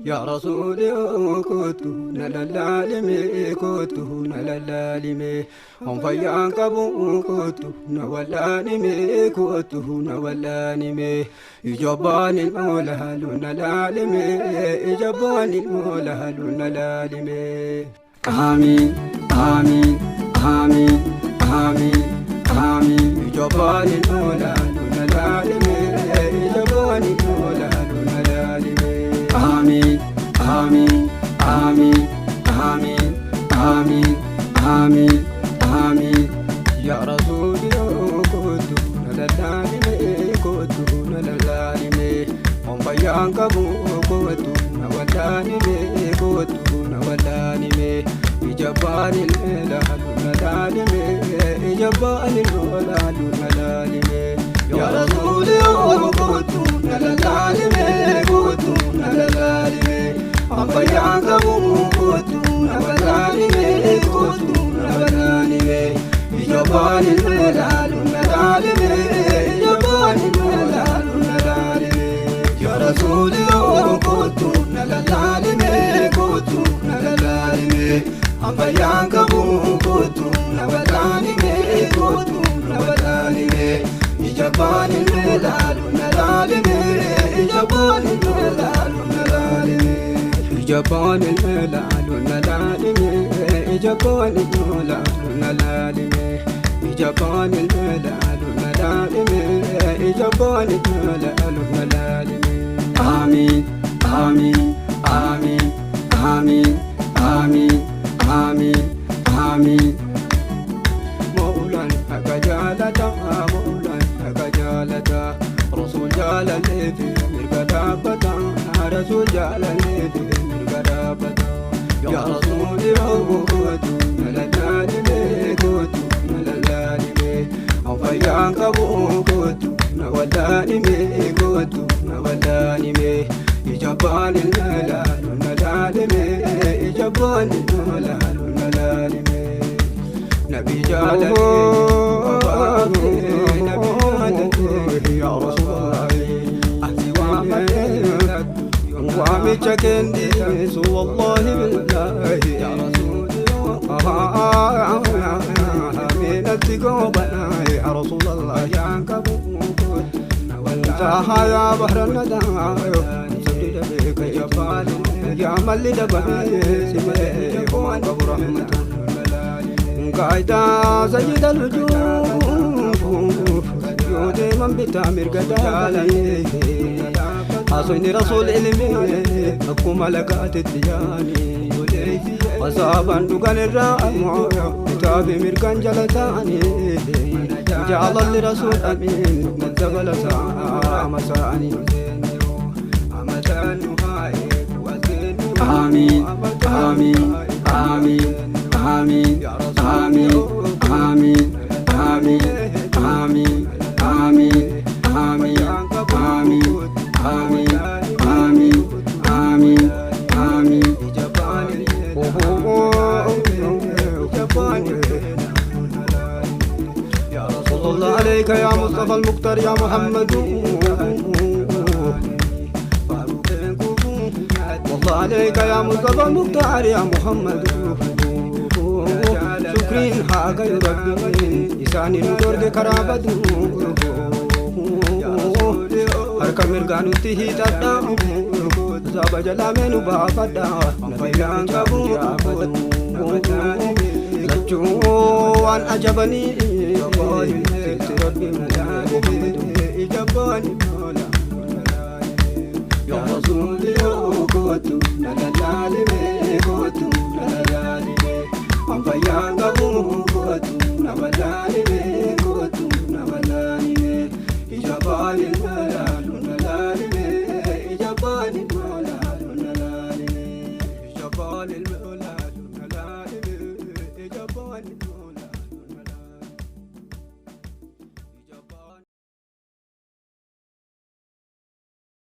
Yaa Rasuuli kootu na lallaalime kootu na lallaalime Honfayyaan qabu kootu na wallaanime kootu na wallaanime Ijobbaan ilmoo laalu na laalime ijobbaan ilmoo laalu na laalime. Amiin amiin amiin amiin amiin ijobbaan ilmoo laalu na laalime ijobbaan ilmoo laalu na laalime. Amiin amiin amiin amiin amiin amiin amiin yaa rasuuli kootu na lallaalime kootu na lallaalime honfayyaan qabu kootu na wallaanime kootu na wallaanime ijabbaan ilmee laalu na laalime ijabbaan ilmoo laalu na laalime yaa rasuuli kootu na lallaalime kootu na lallaalime honfayyaan qabu kootu na wallaanime kootu na wallaanime ijabbaan ilmee laalu na laalime ijabbaan ilmoo laalu na laalime yaa rasuuli kootu na lallaalime kootu na lallaalime ambayyaan qabu kootu na wallaanime kootu na wallaanime ijabbaan ilmee laalu na laalime ijabbaan ilmee laalu na laalime ijabbaan ilmee laalu na laalime ijabbaan ilmoo laalu na laalime ijabbaan ilmee laalu na laalime ijabbaan ilmoo laalu na laalime. Amiin amiin amiin amiin amiin amiin amiin. Maulaan akka jaalata maulaan akka jaalata Rasuul jaalaleefi mirga dhaabbata Rasuul jaalaleefi mirga dhaabbata Yaa Rasuuli kootu na lallaalime kootu na lallaalime Fayyaan qabu kootu na wallaanime kootu na wallaanime Ijabbaan ilma laalu na laalime ijabbaan ilma laalu na laalime Nabi jaalatee Nabi jaalatee yaa Rasuulallah ati waammatee waamicha kendiisu wallahi billahi yaa Rasuuli minatti goobana yaa Rasuulallah yaan qabu انتهى يا بحر الندى يا ملي دبي رحمة قاعدة سيد الوجوه يودي من بتامر قدالي حصني رسول علمي أكو ملكات التجاني وصابا دقن الرأم كتابي مركان جلتاني جعل لرسول أمين نزل مساني آمين آمين آمين آمين آمين آمين آمين آمين آمين آمين آمين آمين آمين آمين آمين. صلى الله عليك يا مصطفى المختار يا محمد والله عليك يا مصطفى المختار يا محمد شكرين حاجة ربي إساني ندور كرابدو harka mirgaa nutti hiixadha saba jalaa nu baafadha fayyaan qabu lachuu waan ajabanii yaa rasuuli kootu na lallaalime kootu na lallaalime fayyaan qabu.